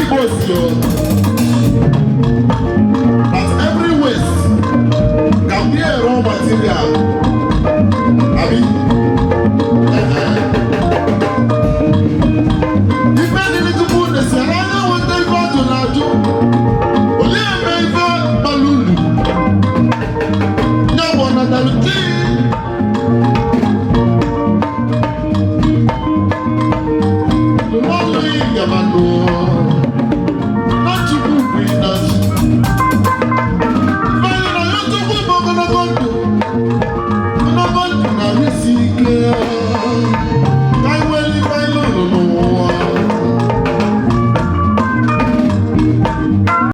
Igbo si o that every waste can be a raw material, abi? Ehe. Ife dịrị tupu na-esiara anya nweta ife ajụ na ajụ olee eme ife bara uru ya bụ ọnatalu chi. Ndụmọdụ ịgamanụ na Chukwu bụ ịnazi ifeanyị na ya. Chukwu bụ ogologo ndụ, ogologo ndụ na ahụ isi ike.